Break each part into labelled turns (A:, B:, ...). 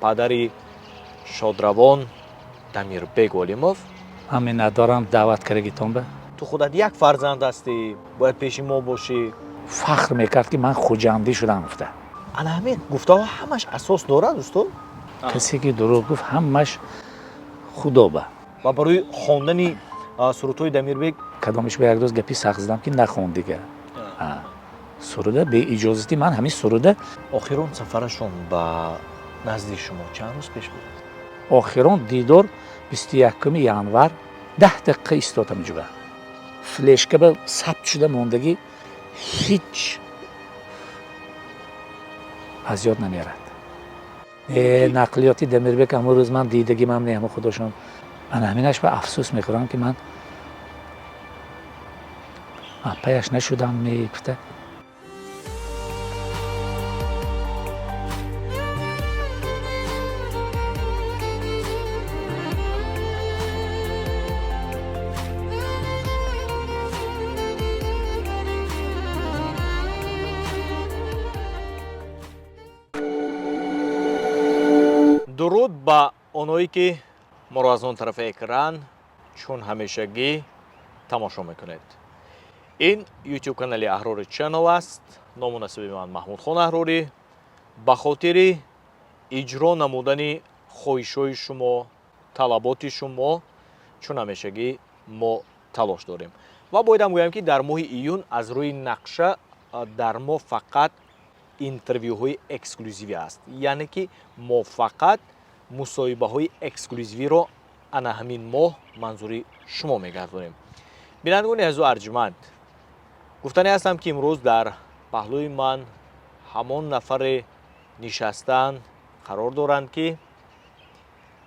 A: Падари шодравон Дамирбек Олимов.
B: Ман миннатдорам даъват кардагитон ба.
A: Ту худат як фарзанд ҳастӣ, бояд пеши мо бошӣ.
B: Фахр мекард, ки ман хуҷандӣ шудам, гуфта.
A: Ана ҳамин гуфтаҳо ҳамаш асос дорад, устод?
B: Касе ки дурӯғ гуфт, ҳамаш худоба.
A: Ва барои хондани сурудҳои Дамирбек.
B: Кадомиш ба як рӯз гапи сахт задам, ки нахон дига суруда беиҷозати ман, ҳамин суруда.
A: Охирон сафарашон ба назди шумо чанд рӯз пеш буд?
B: Охирон дидор 21-уми январ, 10 дақиқа истод ҳамиҷоба. Флешка ба сабт шуда мондагӣ, ҳеҷ аз ёд намерад. Нақлиёти Дамирбек ҳамон рӯз ман дидагимам не, ҳамо худошон. Ана ҳаминаш ба афсӯс мехӯрам, ки ман паяш нашудам, мегуфта.
A: Дуруд ба оное, ки моро аз он тарафи экран чун ҳамешагӣ тамошо мекунед. Ин Ютуб канали Аҳрори Channel аст. Ному насиби ман Маҳмудхон Аҳрорӣ. Ба хотири иҷро намудани хоҳишҳои шумо, талаботи шумо, чун ҳамешагӣ мо талош дорем. Ва боядам гӯям, ки дар моҳи июн аз рӯи нақша дар мо фақат интервюҳои эксклюзивӣ аст, яъне ки мо фақат мусоҳибаҳои эксклюзивиро ана ҳамин моҳ манзури шумо мегардонем. Бинандагони азизу арҷманд, гуфтане ҳастам, ки имрӯз дар паҳлӯи ман ҳамон нафаре нишастан қарор доранд, ки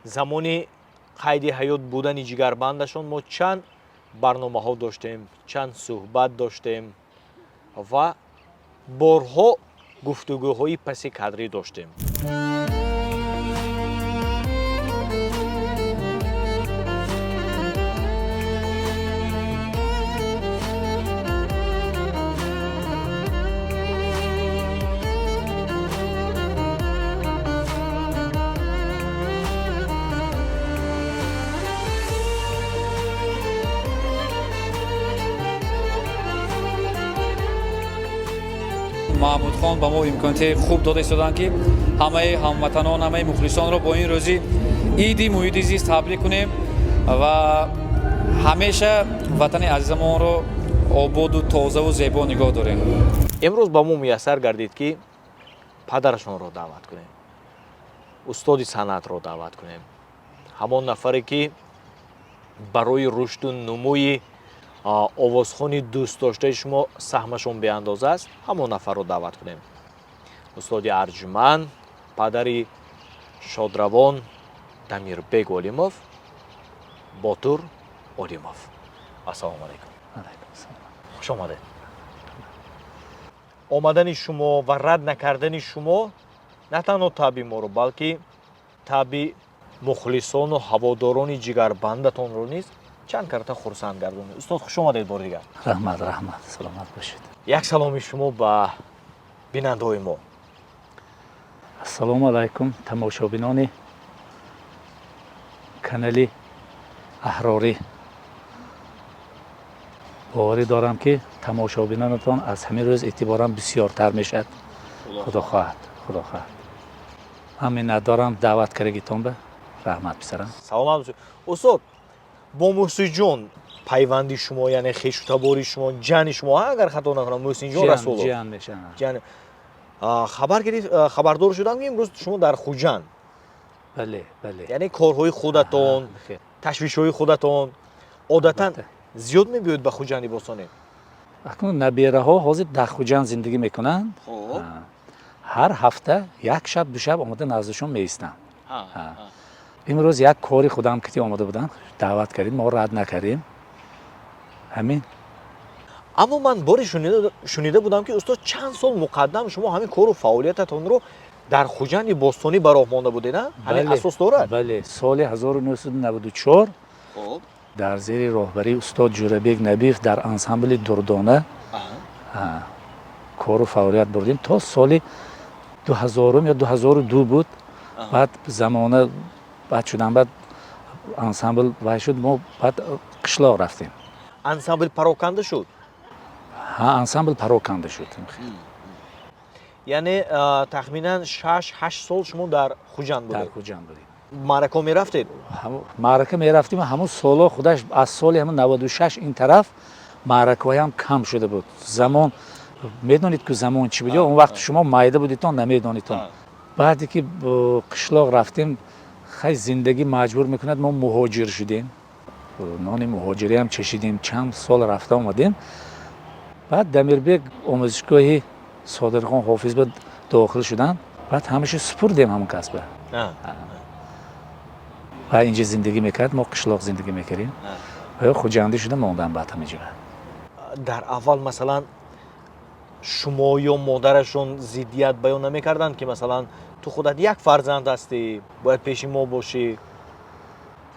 A: замони қайди ҳаёт будани ҷигарбандашон мо чанд барномаҳо доштем, чанд суҳбат доштем ва борҳо гуфтугӯҳои паси кадрӣ доштем.
C: Маҳмудхон ба мо имконияти хуб дода истоданд, ки ҳамаи ҳамватанон, ҳамаи мухлисонро бо ин рӯзи иди муҳити зист табрик кунем ва ҳамеша ватани азизамонро ободу тозаву зебо нигоҳ дорем.
A: Имрӯз ба мо муяссар гардид, ки падарашонро даъват кунем, устоди санъатро даъват кунем, ҳамон нафаре, ки барои рушду нумӯи овозхони дӯстдоштаи шумо саҳмашон беандоза аст, ҳамон нафарро даъват кунем. Устоди арҷманд, падари шодравон Дамирбек Олимов, Ботур Олимов. Ассалому алайкум. Хуш омадед. Омадани шумо ва рад накардани шумо на танҳо таъби моро, балки таъби мухлисону ҳаводорони ҷигарбандатонро низ чанд карата хурсанд гардонед. Устод, хуш омадед бори дигар.
B: Раҳмат, раҳмат, саломат бошед.
A: Як саломи шумо ба бинандаҳои мо.
B: Ассалому алайкум, тамошобинони канали Аҳрорӣ. Боварӣ дорам, ки тамошобинонатон аз ҳамин рӯз эътиборам бисёртар мешавад, худо хоҳад, худо хоҳад. Ман миннатдорам даъват кардагитон ба. Раҳмат, писарам.
A: Саломат бошед, устод. Бо Муҳсинҷон пайванди шумо, яъне хешу табори шумо, ҷани шумо, агар хато накунам, Муҳсинҷон Расулов.
B: Ҷиян мешавад.
A: Ҷан. Хабар гирифт, хабардор шудам, ки имрӯз шумо дар Хуҷанд.
B: Бале.
A: Яъне корҳои худатон, ташвишҳои худатон одатан зиёд мебиёед ба Хуҷанди бостонӣ?
B: Акнун набераҳо ҳозир дар Хуҷанд зиндагӣ мекунанд. Ҳар ҳафта як шаб, ду шаб омода наздишон меистам. Имрӯз як кори худам кити омода будам, даъват кардем, мо рад накардем, ҳамин.
A: Аммо ман боре шунида будам, ки устод, чанд сол муқаддам шумо ҳамин кору фаъолиятатонро дар Хуҷанди бостонӣ ба роҳ монда будед, а? Ҳамин асос дорад?
B: Бале, соли 1994 дар зери роҳбарии устод Ҷӯрабек Набиев дар ансамбли Дурдона кору фаъолият бурдем то соли 2000-ум ё 2002 буд. Баъд замона баъд шудан, баъд ансамбл вай шуд, мо баъд қишлоқ рафтем.
A: Ансамбл пароканда шуд?
B: Ҳа, ансамбл пароканда шуд.
A: Яъне тахминан 6-8 сол шумо дар Хуҷанд
B: Дар
A: будед?
B: Хуҷанд будем.
A: Маърако мерафтед?
B: Маърака мерафтем. Ҳамун солҳо худаш аз соли ҳамун 96 ин тараф маъракаҳоям кам шуда буд. Замон медонед, ку замон чӣ буд, ё он вақт шумо майда будитон, намедонитон. Баъде ки қишлоқ рафтем, хай, зиндагӣ маҷбур мекунад, мо муҳоҷир шудем, нони муҳоҷириам чашидем, чанд сол рафта омадем. Баъд Дамирбек омӯзишгоҳи Содирхон Ҳофиз ба дохил шуданд, баъд ҳамаша супурдем ҳамон касба. Ва инҷа зиндагӣ мекард, мо қишлоқ зиндагӣ мекардем. Ва хуҷандӣ шуда мондам баъд ҳаминҷо.
A: Дар аввал, масалан, шумо ё модарашон зиддият баён намекарданд, ки масалан, ту худат як фарзанд ҳастӣ, бояд пеши мо бошӣ?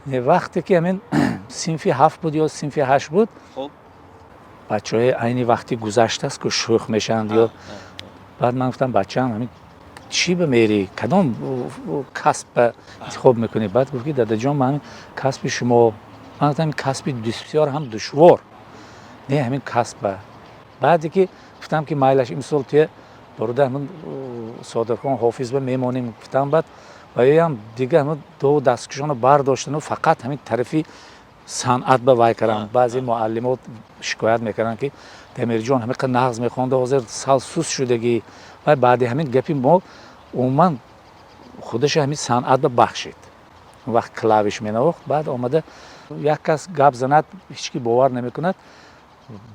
B: Не, вақте ки ҳамин синфи ҳафт буд ё синфи ҳашт буд, бачаҳои айни вақти гузаштааст, ку шӯх мешаванд ё. Баъд ман гуфтам: «Бачаам, ҳамин чӣ ба мерӣ, кадом касб ба интихоб мекунӣ?» Баъд гуфт, ки: «Дадаҷон, ман ҳамин касби шумо». Ман гуфтам: «Ин касби бисёр ҳам душвор не, ҳамин касба». Баъде ки гуфтам, ки майлаш, имсол туя бурда ҳамин Содирхон Ҳофиз ба мемонем, гуфтам. Баъд ва ёям дига ҳамин ду дасткушонро бардоштану фақат ҳамин тарафи санъат ба вай кардам. Баъзе муаллимот шикоят мекарданд, ки Дамирҷон ҳамин қадр нағз мехонда, ҳозир сал суст шудагӣ. Ва баъди ҳамин гапи мо умуман худаша ҳамин санъат ба бахшид. Он вақт клавиш менавохт. Баъд омада як кас гап занад, ҳеҷ ки бовар намекунад.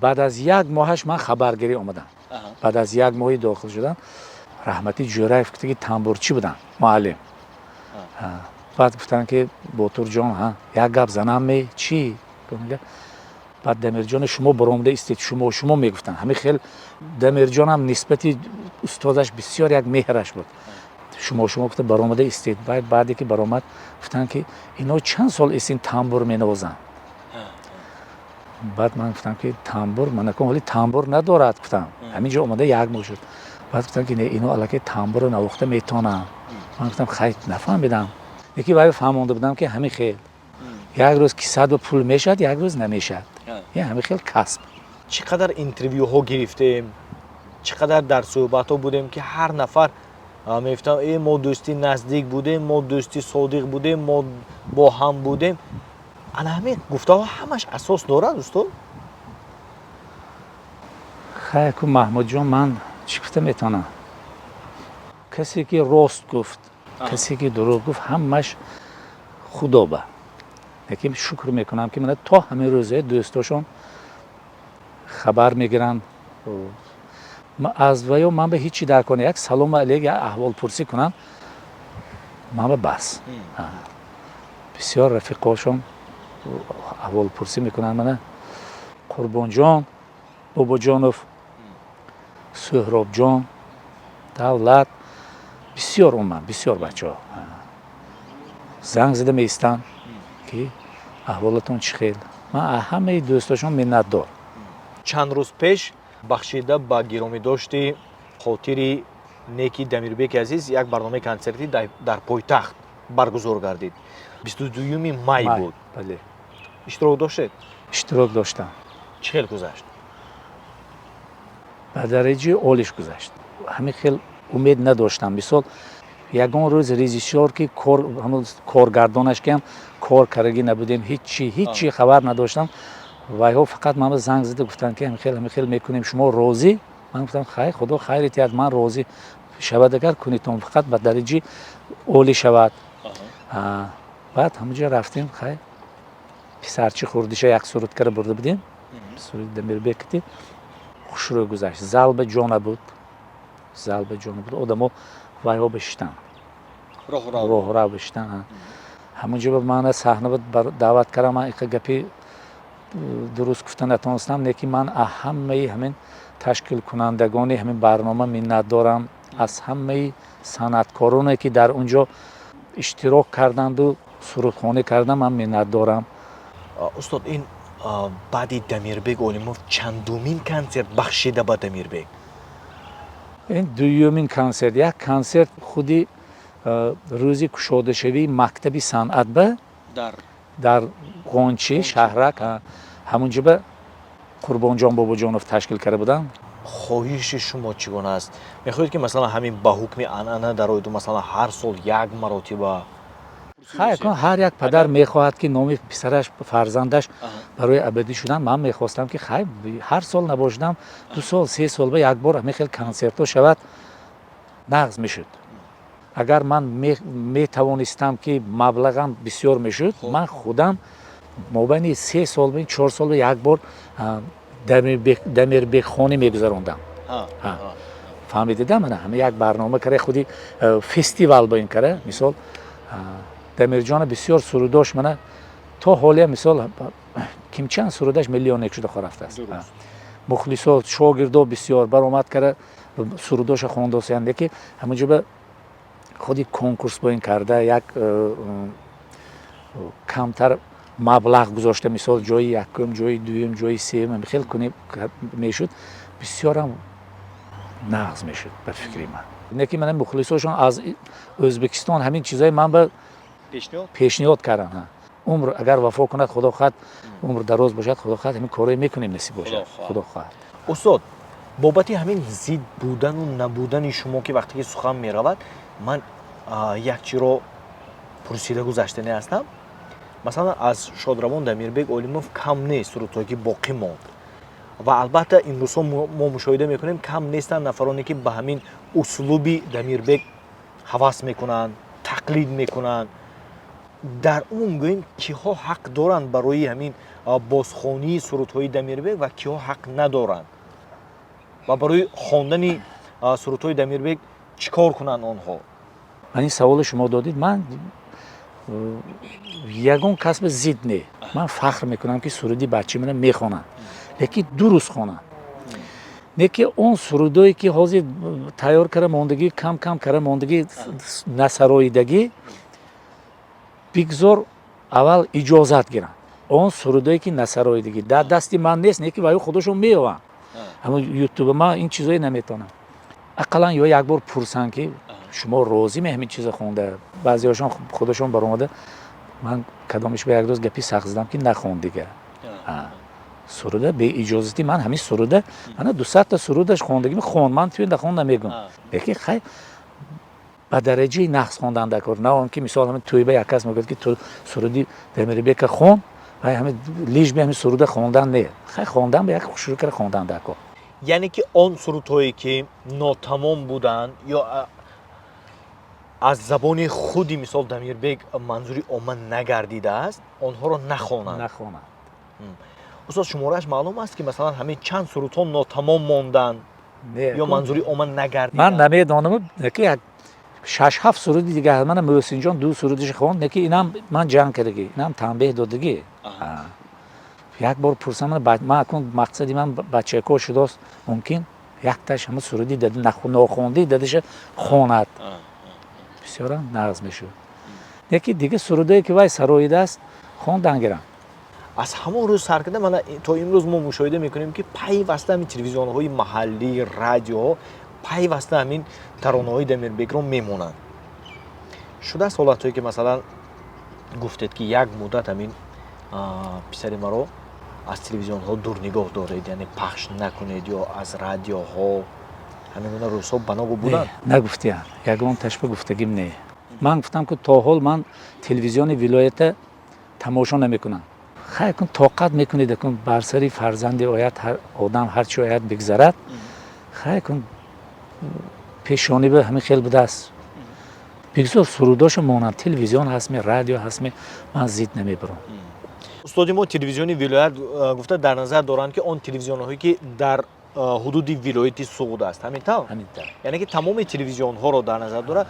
B: Баъд аз як моҳаш ман хабаргирӣ омадам. Баъд аз як моҳи дохил шудам, раҳматӣ Ҷӯраев гуфта, ки тамбурчӣ буданд, муаллим. Баъд гуфтанд, ки: «Ботурҷон, ҳа, як гап занам ме?» «Чӣ?» Баъд Дамирҷони шумо баромада истед, шумо мегуфтанд. Ҳамин хел Дамирҷонам нисбати устодаш бисёр як меҳраш буд. Шумо гуфта баромада истед. Баъде ки баромад, гуфтанд, ки ино чанд сол истин тамбур менавозанд? Баъд ман гуфтам, ки тамбур манакун ҳоли тамбур надорад, гуфтам, ҳамин ҷо омада як моҳ шуд. Баъд гуфтам, ки не, ино аллакай тамбурро навохта метонанд. Ман гуфтам: «Хай, нафаҳмидам». Яки вай фаҳмонда будам, ки ҳамин хел як рӯз кисат ба пул мешавад, як рӯз намешавад, ҳамин хел касб.
A: Чӣ қадар интервюҳо гирифтем, чӣ қадар дар суҳбатҳо будем, ки ҳар нафар мегуфтам: «Э, мо дӯсти наздик будем, мо дӯсти содиқ будем, мо бо ҳам будем». Ана ҳамин гуфтаҳо ҳамаш асос дорад, устод?
B: Хай, ку, Маҳмудҷон, ман чӣ гуфта метавонам? Касе ки рост гуфт, касе ки дурӯғ гуфт, ҳамаш худоба. Лекин шукр мекунам, ки мана то ҳамин рӯза дӯстошон хабар мегиранд аз ваё. Ман ба ҳечи дар кор, як салому алейк, як аҳволпурсӣ кунам, ман ба бас. Бисёр рафиқошон аҳволпурсӣ мекунанд. Мана Қурбонҷон Бобоҷонов, Суҳробҷон, Давлат, бисёр, умуман бисёр бачаҳо занг зада меистанд, ки аҳволатон чӣ хел. Ман аз ҳамаи дӯстошон миннатдор.
A: Чанд рӯз пеш бахшида ба гиромидошти хотири неки Дамирбеки азиз як барномаи консертӣ дар пойтахт баргузор гардид, 22-юми май буд.
B: Бале.
A: Иштирок доштед?
B: Иштирок доштам.
A: Чӣ хел гузашт?
B: Ба дараҷаи олиш гузашт. Ҳамин хел умед надоштам. Мисол, ягон рӯз режиссёр ки кор, коргардонаш ки ҳам кор карагӣ набудем, ҳичи ҳичи хабар надоштам. Вайҳо фақат ман занг зада гуфтанд, ки ҳамихел, ҳамихел мекунем, шумо розӣ? Ман гуфтам: «Хай, худо хайре тиҳад, ман розӣ. Шавад агар, кунитон, фақат ба дараҷаи олӣ шавад». Баъд ҳамонҷо рафтем. Хай, писарчи хурдиша як суруд кара бурда будем, суруди Дамирбекити. Хушрӯй гузашт. Зал ба ҷо набуд, зал ба ҷо набуд, одамо вайҳо бишитанд, роҳрав бишитанд. Ҳамонҷо ба мана саҳна даъват кардам. Ман иқа гапи дуруст гуфта натонистам, лекин ман аз ҳамаи ҳамин ташкилкунандагони ҳамин барнома миннатдорам, аз ҳамаи санъаткороне, ки дар он ҷо иштирок карданду сурудхонӣ кардам, ман миннатдорам.
A: Устод, ин баъди Дамирбек Олимов чандумин консерт бахшида ба Дамирбек?
B: Ин дуюмин консерт. Як консерт худи Рӯзи кушодашавии мактаби санъат ба дар Ғончи шаҳрак, ҳамунҷо ба Қурбонҷон Бобоҷонов ташкил карда буданд.
A: Хоҳиши шумо чӣ гуна аст? Мехоҳед, ки масалан, ҳамин ба ҳукми анъана дароиду, масалан, ҳар сол як маротиба?
B: Хай, ҳар як падар мехоҳад, ки номи писараш, фарзандаш барои абадӣ шудан. Ман мехостам, ки хай, ҳар сол набошадам, 2 сол, 3 сол ба як бор ҳамин хел консертҳо шавад, нағз мешуд. Агар ман метавонистам, ки маблағам бисёр мешуд, ман худам мобайни 3 сол, 4 сол ба як бор Дамирбекхонӣ мегузарондам. Фаҳмидида? Мана, ҳама як барнома кара, худи фестивал бо ин кара. Мисол, Дамирҷона бисёр сурудош, мана, то ҳолия, мисол, кимчанд сурудаш миллионер шуда рафтааст. Мухлисо, шогирдо бисёр баромад кара, сурудоша хондосиянд, ки ҳамонҷо ба худи конкурс бо ин карда, як камтар маблағ гузошта, мисол, ҷои якум, ҷои дуюм, ҷои сеюм, хел кунем мешуд, бисёрам нағз мешуд, ба фикри ман. Не ки мана мухлисошон аз Ӯзбекистон ҳамин чизои ман ба пешниҳод карданд. Умр агар вафо кунад, худо хоҳад, умр дароз бошад, худо хоҳад, ҳамин корое мекунем, насиб бошад, худо хоҳад.
A: Устод, бобати ҳамин зид будану набудани шумо, ки вақте ки сухан меравад, ман як чиро пурсида гузаштанӣ ҳастам. Масалан, аз шодравон Дамирбек Олимов кам нест сурудҳое, ки боқӣ монд, ва албатта имрӯзҳо мо мушоҳида мекунем, кам нестанд нафароне, ки ба ҳамин услуби Дамирбек ҳавас мекунанд, тақлид мекунанд. Дар умум гӯем, киҳо ҳақ доранд барои ҳамин бозхонии сурудҳои Дамирбек ва киҳо ҳақ надоранд ва барои хондани сурудҳои Дамирбек чӣ кор кунанд онҳо?
B: Ман ин саволе шумо додид, ман ягон касби зид не. Ман фахр мекунам, ки суруди бачаи мана мехонанд, лекин дуруст хонанд. Не ки он сурудое, ки ҳозир тайёр кара мондагӣ, кам кам кара мондагӣ, насароидагӣ, бигзор аввал иҷозат гиранд. Он сурудое, ки насароидагӣ, дар дасти ман нест, не ки ваё худашон меёванд ҳамн Ютуба. Ман ин чизое наметонам. Ақаллан ё як бор пурсанд, ки шумо розӣ ме ҳамин чиза хонда? Баъзеҳошон худашон баромада, ман кадомиш ба як рӯз гапи сахт задам, ки нахон дига суруда беиҷозати ман. Ҳамин суруда, мана, 200-та сурудаш хондагӣ, хон, ман туи нахон намегӯм, лекин хай, ба дараҷаи нағз хондан дар кор, на он ки, мисол, ҳамин тӯйба як кас мегӯяд, ки ту суруди Дамирбека хон, вай ҳамин лишь бы ҳамин суруда хондан не. Хай, хондан ба як хушрӯ кара хондан дар кор.
A: Яъне ки он сурудҳое, ки нотамом буданд ё аз забони худи, мисол, Дамирбек манзури омма нагардидааст, онҳоро нахонанд?
B: Нахонанд.
A: Устод, шуморааш маълум аст, ки масалан, ҳамин чанд сурудҳо нотамом монданд ё манзури омма нагардиданд?
B: Ман намедонам, ки як шаш ҳафт суруди дигар. Мана, Мӯҳсинҷон ду сурудиш хонд, не ки инам ман ҷанг кардагӣ, инам танбеҳ додагӣ. Як бор пурсам, ман акун мақсади ман бачако шудост, мумкин якташ ҳама суруди нохонди дадаша хонад, бисёрам нағз мешуд. Яки дига сурудое, ки вай сароидааст, хондан гирам.
A: Аз ҳамон рӯз сар карда, мана, то имрӯз мо мушоҳида мекунем, ки пайваста ҳамин телевизионҳои маҳаллӣ, радиоҳо пайваста ҳамин таронаҳои Дамирбекро мемонанд. Шудааст ҳолатҳое, ки, масалан, гуфтед, ки як муддат ҳамин писари маро аз телевизионҳо дур нигоҳ доред, яъне пахш накунед, ё аз радиоҳо? Ҳамин гуна рӯзҳо баногу буданд?
B: Нагуфтиям, ягон ташба гуфтагим не. Ман гуфтам, ки то ҳол ман телевизиони вилоята тамошо намекунам. Хай, кун, тоқат мекунед, кун, бар сари фарзанди ояд одам ҳар чи ояд бигзарад. Хай, кун, пешониба ҳамин хел будааст. Бигзор сурудошо монанд, телевизион ҳастме, радио ҳастме, ман зид намебарам.
A: Устоди мо телевизиони вилоят гуфта дар назар доранд, ки он телевизионҳое, ки дар ҳудуди вилояти Суғд аст, ҳамин тавр?
B: Ҳамин тавр.
A: Яъне ки тамоми телевизионҳоро дар назар дорад.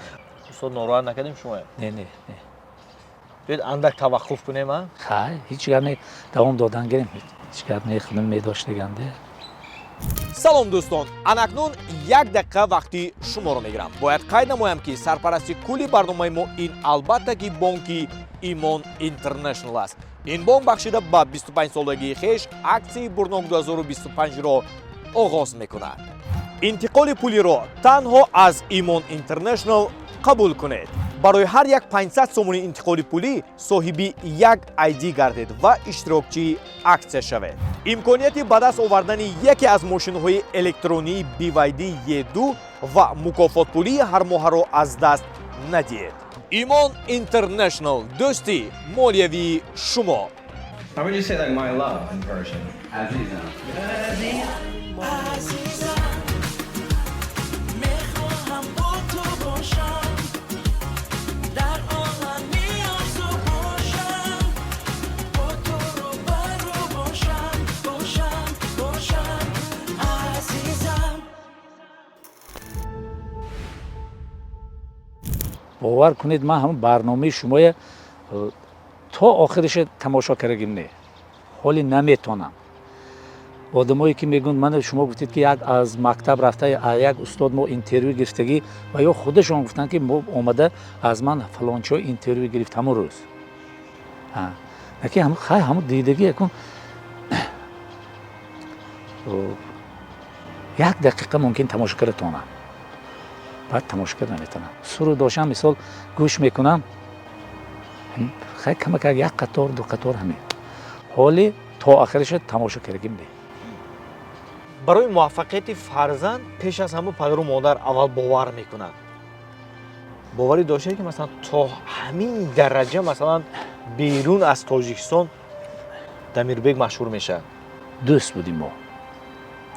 A: Устод, нороҳат накардем шумо?
B: Не.
A: Биёед, андак таваққуф кунем, а?
B: Хай, ҳеҷ гап не, давом додан гирем, ҳеҷ гап не, худам медоштаганде.
A: Салом, дӯстон! Анакнун як дақиқа вақти шуморо мегирам. Бояд қайд намоям, ки сарпарасти кулли барномаи мо ин, албатта ки, бонки Имон Интернешнл аст. Ин бонк бахшида ба 25 солагии хеш аксияи Бурнок 2025-ро оғоз мекунад. Интиқоли пулиро танҳо аз Имон Интернешнл Қабул кунед. Барои ҳар як 500 сомонӣ интиқоли пулӣ соҳиби як ID гардед ва иштирокчии аксия шавед. Имконияти ба даст овардани яке аз мошинҳои электронии BYD E2 ва мукофотпулии ҳармоҳаро аз даст надиҳед. Имон Интернешнл, дӯсти молиявии шумо.
D: How would you say like my love in Persian?
E: Azizam.
F: Азизам, мехоҳам бо ту бошам, дар олами орзу бошам, бо ту рӯбарӯ бошам, бошам, бошам, азизам.
B: Бовар кунед, ман ҳамн барномаи шумоя то охириша тамошо кардагим не, ҳоле наметонам. Одамое ки мегӯянд, мана шумо гуфтед, ки як аз мактаб рафта, як устод мо интервю гирифтагӣ, ва ё худашон гуфтанд, ки мо омада аз ман фалончо интервю гирифт ҳамон рӯз. Ки хай, ҳамон дидагӣ якун як дақиқа мумкин тамошо карда тонам, баъд тамошо карда наметавонам. Суруд дошам, мисол, гӯш мекунам, хай, камакак як қатор, ду қатор, ҳамин. Ҳоли то охириша тамошо кардагим не.
A: Барои муваффақияти фарзанд пеш аз ҳама падару модар аввал бовар мекунанд. Боварӣ доштед, ки масалан то ҳамин дараҷа, масалан, берун аз Тоҷикистон Дамирбек машҳур мешавад?
B: Дӯст будем мо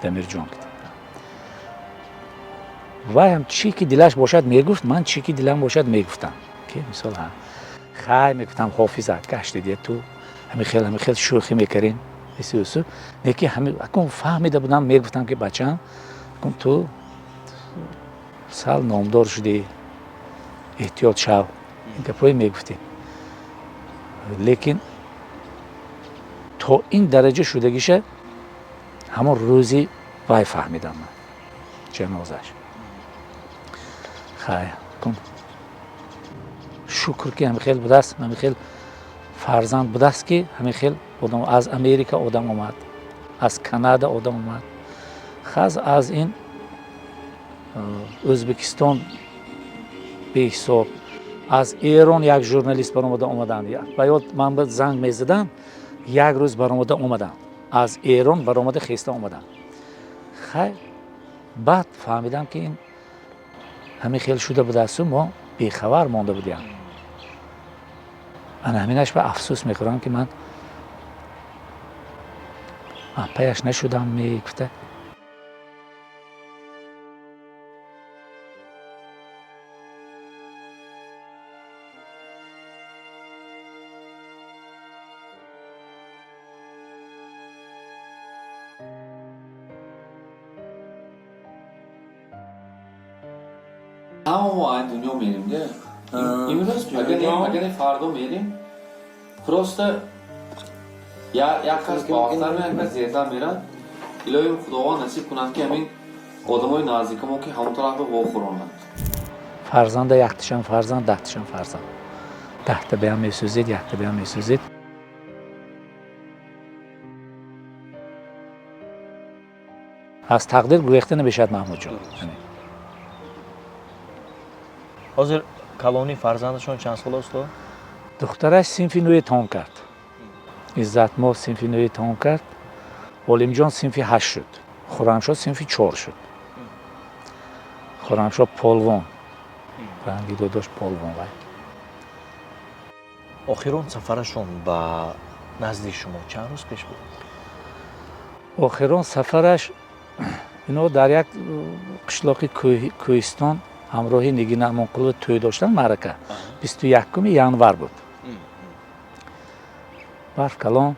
B: Дамирҷон. Вайам чӣ ки дилаш бошад мегуфт, ман чӣ ки дилам бошад мегуфтам, ки мисол, хай, мегуфтам, ҳофиза гаштидия, ту ҳамин хел, ҳамин хел шӯхӣ мекардем, исусу неки ҳами акун фаҳмида будам, мегуфтам, ки бачам, акун ту сал номдор шудӣ, эҳтиёт шав. Ин гапҳое мегуфтем, лекин то ин дараҷа шудагиша ҳамон рӯзи вай фаҳмидам ман, ҷанозаш. Хай, шукр, ки ҳамин хел будааст, ҳамин хел фарзанд будааст, ки ҳамин хел одам аз Америка одам омад, аз Канада одам омад, хаз аз ин Ӯзбекистон беҳисоб, аз Эрон як журналист баромада омаданд. Ба ёд, ман ба занг мезадам, як рӯз баромада омадам, аз Эрон баромада хеста омадам. Хай, баъд фаҳмидам, ки ин ҳамин хел шуда будаасту мо бехабар монда будем. Ана ҳаминаш ба афсӯс мехӯрам, ки ман паяш нашудам, мегуфта.
C: Ҳама мо ай дунё мерем, де, имрӯз пагане, фардо мерем. Просто як кас баъдтар, як кас зертар мерад. Илоҳим, Худованд насиб кунад, ки ҳамин одамои наздикамо, ки ҳамон тарафро вохӯронад.
B: Фарзанда якташам фарзанд, даҳташам фарзанд, даҳта беам месӯзед, якта беам месӯзед. Аз тақдир гурехта намешавад, Маҳмудҷон.
A: Ҳозир калони фарзандашон чанд сола, устод?
B: Духтараш синфи нӯе тамом кард, Иззатмо синфи нӯе тамом кард, Олимҷон синфи ҳашт шуд, Хуррамшо синфи чор шуд. Хуррамшо полвон, ранги додош полвон вай.
A: Охирон сафарашон ба назди шумо чанд рӯз пеш буд?
B: Охирон сафараш ино дар як қишлоқи кӯҳистон ҳамроҳи Нигина Амонқулова тӯй доштанд, маърака 21-уми январ буд. Барф калон.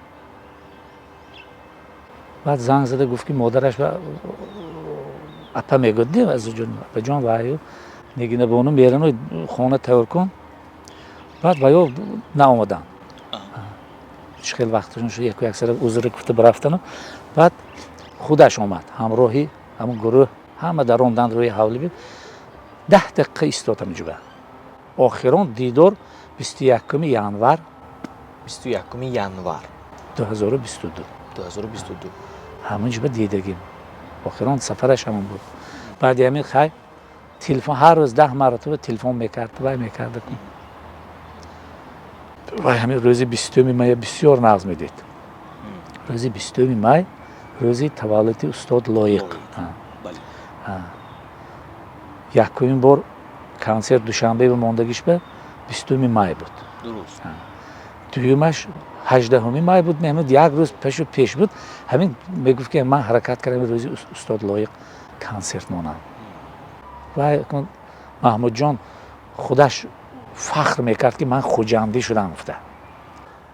B: Баъд занг зада гуфт, ки модараш апа мегӯд, апаҷон, ваю Нигина бону мерану хона тайёр кун. Баъд ваё наомаданд, чӣ хел вақташон шуд, яку яксара узр гуфта бирафтану баъд худаш омад ҳамроҳи ҳамон гурӯҳ. Ҳама даромданд, рӯи ҳавли 10 дақиқа истод ҳаминҷуба. Охирон дидор 21-уми январ.
A: 21-уми январ.
B: 2022.
A: 2022.
B: Ҳаминҷуба дидагим, охирон сафараш ҳамон буд. Баъди ҳамин, хай. Телефон ҳар рӯз 10 маротиба телефон мекард, вай мекард. Вай ҳамин рӯзи 20-уми мая бисёр нағз медид. Рӯзи 20-уми май рӯзи таваллуди устод Лоиқ. Якумин бор консерт Душанбе мондагиш ба 20-уми май буд. Дуюмаш 18-уми май буд. Меҳмуд як рӯз пешу пеш буд. Ҳамин мегуфт, ки ман ҳаракат кардам, рӯзи устод Лоиқ консерт монам. Вай Маҳмудҷон худаш фахр мекард, ки ман хуҷандӣ шудам, гуфта.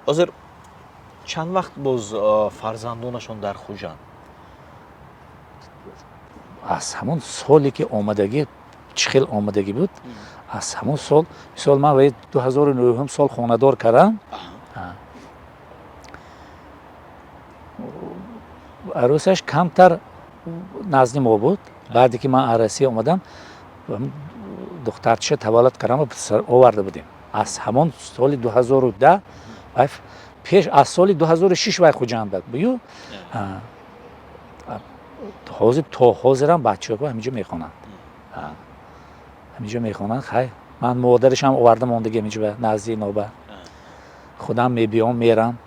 A: Ҳозир чанд вақт боз фарзандонашон дар Хуҷанд?
B: Аз ҳамон соле ки омадагӣ, чӣ хел омадагӣ буд, аз ҳамон сол, мисол, ман вай 2009 сол хонадор кардам, арӯсаш камтар назди мо буд. Баъде ки ман аз Россия омадам, духтарчиша таваллуд кардам ва оварда будем. Аз ҳамон соли 2010, вай пеш аз соли 2006 вай Хуҷанд бую. Ҳозир то ҳозирам бачаҳо ҳаминҷо мехонанд, ҳаминҷо мехонанд. Хай, ман модарашам оварда мондагӣ ҳаминҷо ба назди иноба. Худам мебиём, мерам,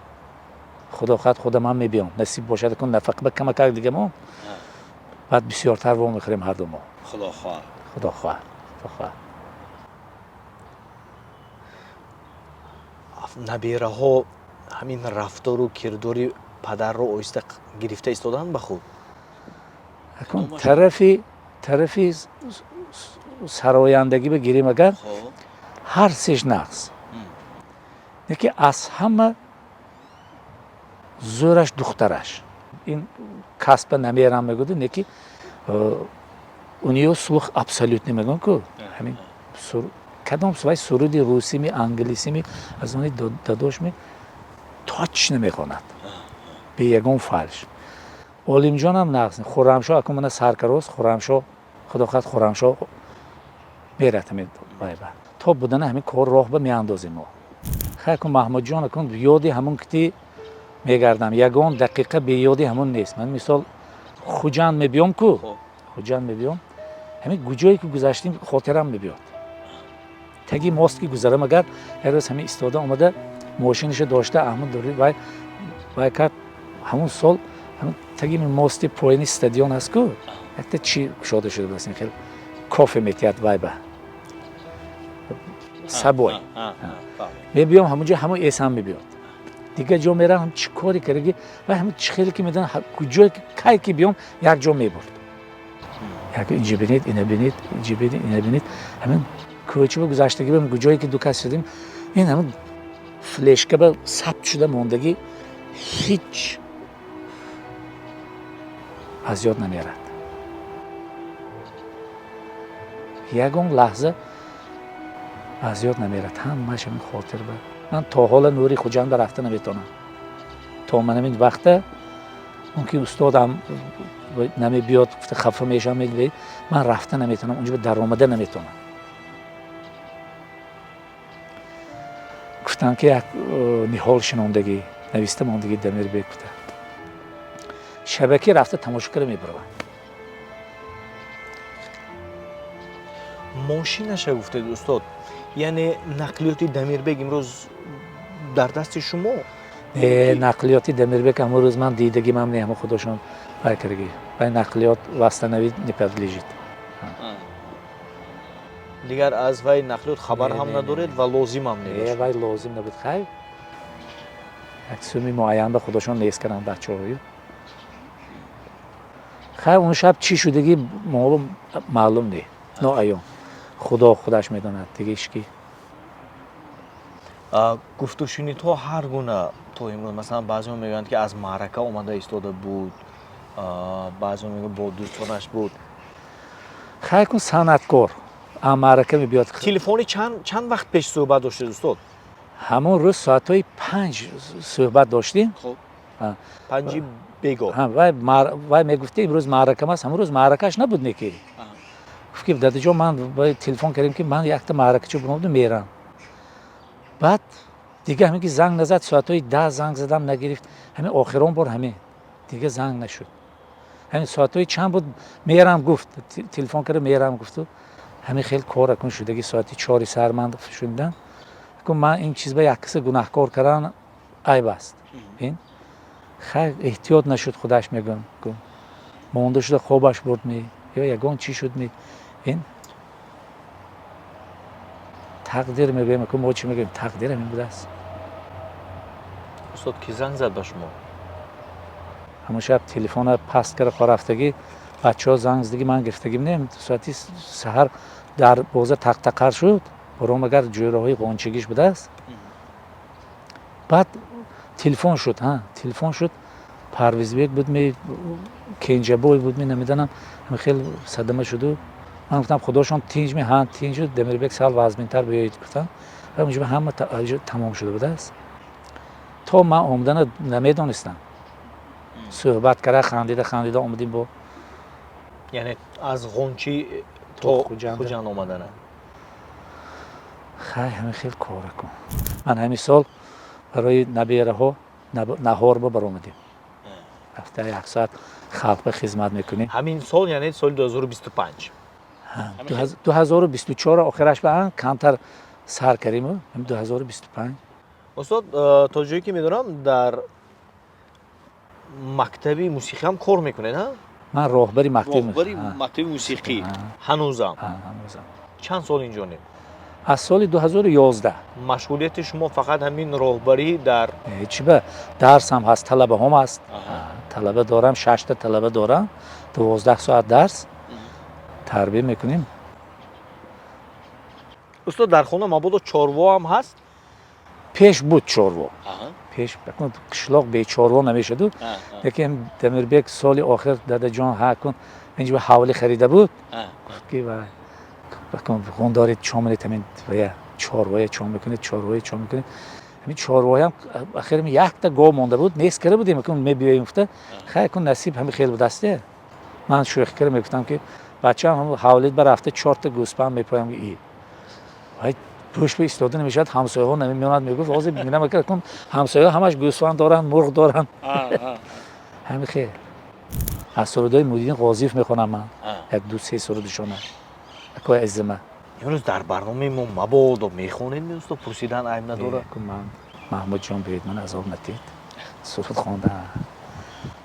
B: худо хоҳад, худамам мебиём, насиб бошад. Кун нафақа ба камакак дига мо баъд бисёртар во мехӯрем ҳарду мо.
A: Худо хоҳад.
B: Худо хоҳад, худо хоҳад.
A: Набераҳо ҳамин рафтору кирдори падарро оҳиста гирифта истоданд ба худ?
B: Акун тарафи сарояндагӣ бигирем агар, ҳар сеш нағз, лекин аз ҳама зӯраш духтараш. Ин касба намерам мегӯду, неки у неё слух абсолютный мегӯям ку. Ҳамин кадом вай суруди русими, англисими, аз они дадошми точно мехонад, бе ягон фальш. Олимҷонам нағз. Хуррамшо акун мана саркароз Хуррамшо, худо хоҳад, Хуррамшо мерад ҳамин вайба то будана ҳамин кор роҳ ба меандозем мо. Хай, акун Маҳмудҷон, акун ёди ҳамун кити мегардам, ягон дақиқа беёди ҳамун нест. Ман мисол Хуҷанд мебиём ку, Хуҷанд мебиём, ҳамин куҷое ки гузаштем, хотирам мебиёд. Таги мост ки гузарам агар, як рӯз ҳамин истода омада, мошинаша дошта, аҳмад дори вай вай кард. Ҳамун сол ҳамин таги мости поини стадион ҳаст ку, якта чи кушода шуда буд, хел кофе метиҳад, вай ба сабой мебиём, ҳамунҷо ҳамун эсам мебиёд. Дигар ҷо мерам, чӣ коре кардаги вай, ҳамин чӣ хеле ки медонам, куҷое кай ки биём, як ҷо мебурд. Як инҷа бинед, ина бинед, инҷа бинед, ина бинед. Ҳамин кӯчаба гузаштагӣ бам, куҷое ки ду кас шудем, ин ҳамин флешка ба сабт шуда мондагӣ, ҳеҷ аз ёд намерад, ягон лаҳза аз ёд намерад. Ҳамааш ҳамин хотир ба ман то ҳола нури Хуҷанда рафта наметавонам. То ман ҳамин вақта мумкин устодам намебиёд, гуфта хафа мешавам, ман рафта наметавонам, унҷо даромада наметавонам. Гуфтам ки як ниҳол шинондагӣ, нависта мондагӣ Дамирбек гуфта, шабакӣ рафта тамошо карда мебаравам.
A: Мошинаша гуфтед, устод, яъне нақлиёти Дамирбек имрӯз дар дасти шумо?
B: Не, нақлиёти Дамирбек ҳамон рӯз ман дидагимам не, ҳама худошон вай кардагӣ. Вай нақлиёт восстановить не подлежит.
A: Дигар аз вай нақлиёт хабар ҳам надоред ва лозимам
B: не, вай лозим набуд. Хай, як суми муайян ба худошон нест карданд бачаҳою. Хай, он шаб чӣ шудагӣ маълум не, ноаён, худо худаш медонад, дига ҳички.
A: Гуфтушунидҳо ҳар гуна то имрӯз, масалан, баъзеҳо мегӯянд, ки аз маърака омада истода буд, баъзеҳо мегӯянд, бо дӯстонаш буд.
B: Хай, кун санъаткор аз маърака мебиёд.
A: Телефони чанд вақт пеш суҳбат доштед, устод?
B: Ҳамон рӯз соатҳои 5 суҳбат доштем.
A: 5-и бегоҳ.
B: Вай мегуфт, имрӯз маъракам аст. Ҳамон рӯз маъракаш набуд, не ки гуфт, ки дадаҷон, ман телефон кардем, ки ман якта маъракачо бунобду мерам. Баъд дига ҳамин ки занг назад, соатҳои 10 занг задам, нагирифт. Ҳамин охирон бор ҳамин, дига занг нашуд. Ҳамин соатҳои чанд буд, мерам гуфт, телефон карда, мерам гуфту. Ҳамин хел кор акун шудаги. Соати 4-и саҳар ман шунидам. Акун ман ин чиз ба як киса гунаҳкор кардан айб аст. Ин хай эҳтиёт нашуд, худаш мегӯям, монда шуда, хобаш бурд ми ё ягон чӣ шуд ми, ин тақдир мегӯем. Акун мо чӣ мегӯем? Тақдир ҳамин будааст.
A: Устод, кӣ занг зад ба шумо?
B: Ҳамон шаб телефона паст кара хорафтагӣ, бачаҳо занг задагӣ, ман гирифтагим не. Соати саҳар дар боза тақтақар шуд. Бором агар ҷӯраҳои ғончигиш будааст. Баъд телефон шуд, ҳа, телефон шуд. Парвизбек буд ми, Кенҷабой буд ми, намедонам, хел садама шуду. Ман гуфтам: «Худошон тинҷ ми?» «Ҳа, тинҷ шуд, Демирбек сал вазминтар, биёед», гуфтам. Унҷо ҳама тамом шуда будааст. То ман омадана намедонистам. Суҳбат кара, хандида хандида омадем бо.
A: Яъне аз Ғончӣ то Хуҷанд омадана?
B: Хай, ҳамин хел кора кун. Ман ҳамин сол барои набераҳо наҳор ба баромадем. Ҳафта як соат халқ ба хизмат мекунем.
A: Ҳамин сол, яъне соли 2025?
B: 2024 охираш ба камтар сар кардему 2025.
A: Устод, то ҷое ки медонам, дар мактаби мусиқӣ ҳам кор мекунед, ҳа?
B: Ман роҳбари мактаби
A: Роҳбари мактаби мусиқӣ ҳанӯзам?
B: Ҳанӯзам.
A: Чанд сол инҷонеб?
B: Аз соли 2011.
A: Машғулияти шумо фақат ҳамин роҳбарӣ дар
B: Чӣ ба, дарсам ҳаст, талабаҳом ҳаст. Талаба дорам, шашта талаба дорам, 12 соат дарс тарбия мекунем.
A: Устод, дар хона мабодо чорво ҳам ҳаст?
B: Пеш буд чорво. Пеш қишлоқ бечорво намешуду. Лекин Дамирбек соли охир: «Дадаҷон, ҳа кун, инҷо ҳавлӣ харида буд», гуфт ки ғун доред, чо менед, ҳамин чорвоя чо мекунед, чорвоя чо мекунед? Ҳамин чорвоям ахир якта гов монда буд, нест карда будем, мебиёем гуфта. Хай кун, насиб ҳамин хел будасте. Ман шӯхӣ карда мегуфтам, ки бачаам ҳам ҳавлид ба рафта, чорта гӯспанд мепоям, и вай пӯш ба истода намешавад, ҳамсояҳо намемонад. Мегуфт: «Ҳозир бинам, кун, ҳамсояҳо ҳамаш гӯсфанд доранд, мурғ доранд». Ҳамин хел аз сурудҳои Муҳиддин Ғозиев мехонам ман, як ду се сурудишона, акои азизима.
A: Имрӯз дар барномаи мо мабодо мехонед, устод? Пурсидан айб надорад.
B: Ман, Маҳмудҷон, биёед, ман азоб натед. Суруд хонда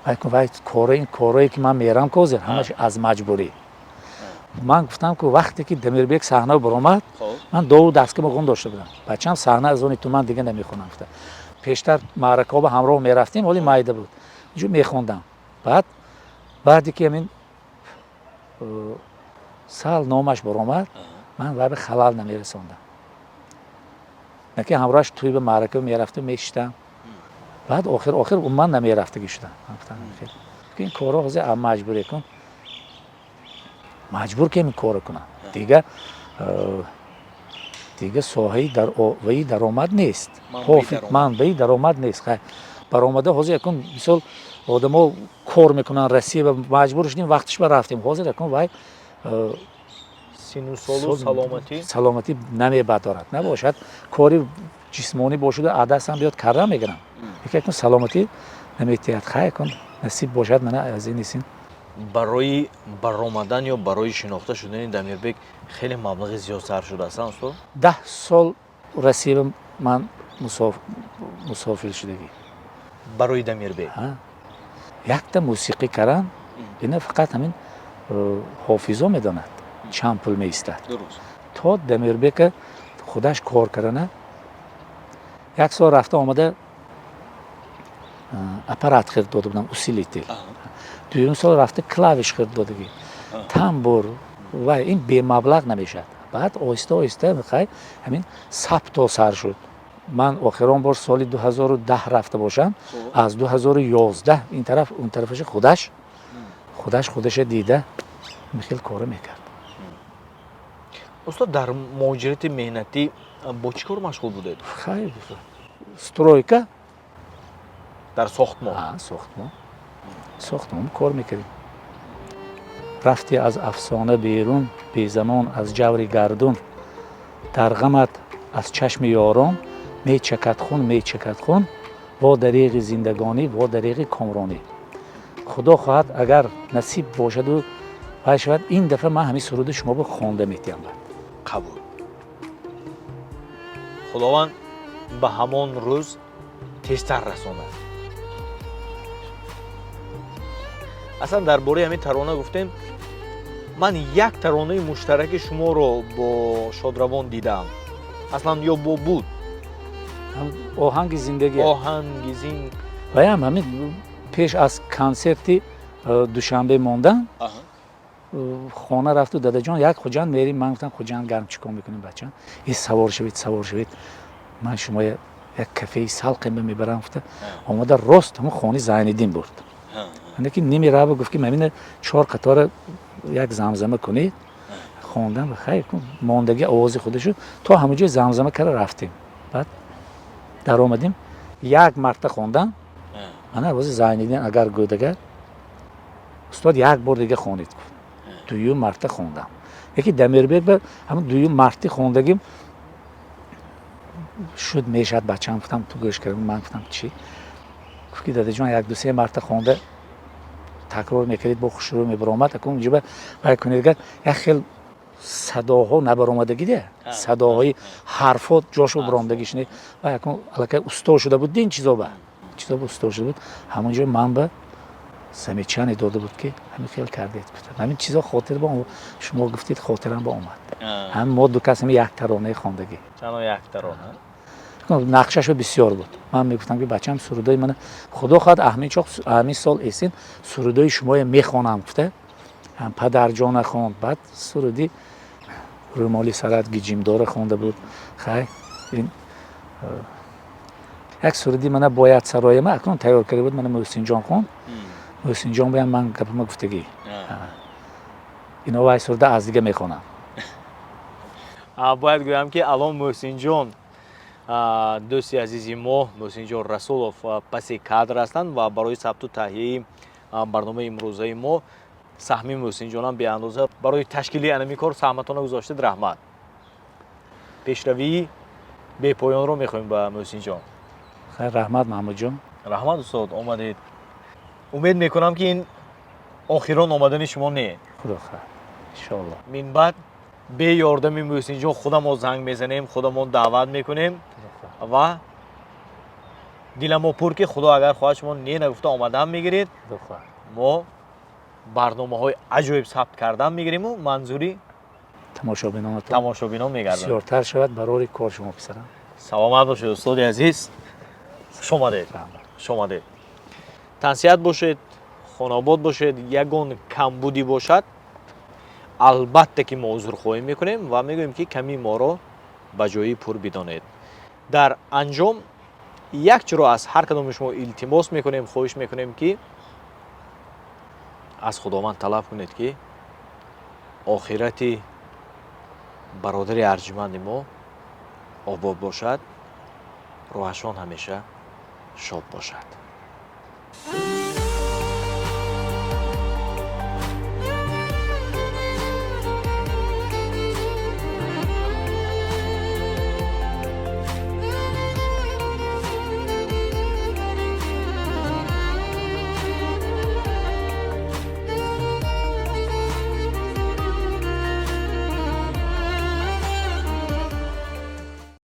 B: вай кора, ин корое ки ман мерам козир, ҳамаш аз маҷбурӣ. Ман гуфтам, ки вақте ки Дамирбек саҳна баромад, ман дову дастгоҳ ғун дошта будам. Бачаам саҳна аз они ту, ман дига намехонам, гуфта. Пештар маъракаҳо ба ҳамроҳ мерафтем, ҳоли майда буд, инҷо мехондам. Баъд баъде ки ҳамин сал номаш баромад, ман вай ба халал намерасондам, наки ҳамроҳаш тӯй ба маърака мерафтам, мешиштам. Баъд охир охир умуман намерафтагӣ шудам. Ин корро ҳозир маҷбуре кун, маҷбур ки ин корро кунам. Дига соҳаи ваи даромад нест, манбаи даромад нест. Баромада ҳозир якун мисол одамо кор мекунанд Россия, маҷбур шудем, вақтиш ба рафтем. Ҳозир якун вай
A: сину солу саломатӣ.
B: Саломатӣ намебардорад. Набошад, кори ҷисмонӣ бошуда, адастам биёд, карда мегирам, лекин саломатӣ наметиҳад. Хай кун, насиб бошад, мана аз ин исин.
A: Барои баромадан ё барои шинохта шудани Дамирбек хеле маблағи зиёд сарф шудааст, устод?
B: 10 сол Россия ман мусофир шудагӣ.
A: Барои Дамирбек?
B: Якта мусиқӣ кардан, ина фақат ҳамин ҳофизо медонад, чанд пул меистад. То Дамирбека худаш кор кардана, як сол рафта омада аппарат хирд дода будам, усилитель. Дуюм сол рафта клавиш хирд додагӣ, тамбур. Ва ин бемаблағ намешавад. Баъд оҳиста оҳиста хай ҳамин сабто сар шуд. Ман охирон бор соли 2010 рафта бошам, аз 2011 ин тараф, он тарафаша худаш худаша дида хел коро мекард.
A: Устод, дар муҳоҷирати меҳнатӣ бо чӣ кор машғул будед?
B: Хай, стройка.
A: Дар сохтмон?
B: Сохтмон кор мекардем. Рафти аз афсона берун, безамон аз ҷаври гардун, дар ғамат аз чашми ёрон мечакад хун, мечакад хун. Во дареғи зиндагонӣ, во дареғи комронӣ. Худо хоҳад, агар насиб бошаду. Вай шавад, ин дафъа ман ҳамин суруди шумо бо хонда метиҳам баъд.
A: Қабул. Худованд ба ҳамон рӯз тезтар расонад. Аслан дар бораи ҳамин тарона гуфтем, ман як таронаи муштараки шуморо бо Шодравон дидаам. Аслан ё бо буд?
B: Оҳанги зиндагӣ.
A: Оҳанги зин.
B: Ваям ҳамин пеш аз консерти Душанбе мондан хона рафту, дадаҷон, як Хуҷанд мерим. Ман гуфтам, Хуҷанд гарм чӣ кор мекунем, бачам? Э, савор шавед, савор шавед, ман шумо як кафеи салқема мебарам, гуфта омада, рост ҳамон хонаи Зайниддин бурд. Ки ними раҳба гуфт, ки мамина чор қатора як замзама кунед. Хондам, хайр, мондагӣ овози худашу то ҳамон ҷой замзама карда рафтем. Баъд даромадем, як марта хондам. Ана овози Зайниддин агар гӯдагар, устод, як бор дига хонед, гуфт. Дуюм марта хондам. Яки Дамирбек ба ҳамон дуюм марти хондагим шуд, мешад, бачам, гуфтам, ту гӯш кардам. Ман гуфтам, чӣ? Гуфт, ки дадаҷон, як ду се марта хонда такрор мекардид, бо хушрӯ мебаромад. Акун инҷоба вай кунед, гар як хел садоҳо набаромадагиде, садоҳои ҳарфо ҷошо баромадагиш не. Вай акун аллакай усто шуда буд, ин чизоба чизоба усто шуда буд. Ҳамон ҷо ман ба замечание дода буд, ки ҳамин хел кардед. Ҳамин чизо хотир ба шумо гуфтед, хотирам ба омад. Ҳам мо ду кас ҳами як таронаи хондагӣ.
A: Чано як тарона.
B: Нақшашо бисёр буд. Ман мегуфтам, ки бачам, сурудои мана, худо хоҳад, аҳмин чоқ, аҳмин сол эсин сурудои шумоя мехонам, гуфта, падарҷона хонд. Баъд суруди рӯмоли сарат гиҷимдора хонда буд. Хай, ин як суруди мана бояд сарояма акнун тайёр карда буд, мана Муҳсинҷон хонд. Муҳсинҷон боям ман гапама гуфтагӣ, ино вай суруда аз дига мехонам.
A: Бояд гӯям, ки алон Муҳсинҷон, дӯсти азизи мо Муҳсинҷон Расулов, паси кадр ҳастанд ва барои сабту таҳияи барномаи имрӯзаи мо саҳми Муҳсинҷонам беандоза. Барои ташкили анами кор саҳматона гузоштед, раҳмат. Пешравии бепоёнро мехоҳем ба Муҳсинҷон.
B: Хайр, раҳмат, Маҳмудҷон.
A: Раҳмат, устод, омадед. Умед мекунам, ки ин охирон омадани шумо не.
B: Худо хоҳад, иншоалло.
A: Минбаъд бе ёрдами Муҳсинҷон худамо занг мезанем, худамон даъват мекунем ва диламо пур, ки худо агар хоҳад, шумо не нагуфта омадан мегиред. Мо барномаҳои аҷоиб сабт кардан мегириму манзури
B: тамошобинонатон
A: тамошобинон мегардад.
B: Бисёртар шавад. Барори кор шумо, писарам.
A: Саломат бошед, устоди азиз. Хуш омадед, хуш омадед. Тансиҳат бошед, хонаобод бошед. Ягон камбудӣ бошад, албатта ки мо узрхоҳӣ мекунем ва мегӯем, ки камии моро ба ҷои пур бидонед. Дар анҷом як чиро аз ҳар кадоми шумо илтимос мекунем, хоҳиш мекунем, ки аз Худованд талаб кунед, ки охирати бародари арҷуманди мо обод бошад, рӯҳашон ҳамеша шод бошад.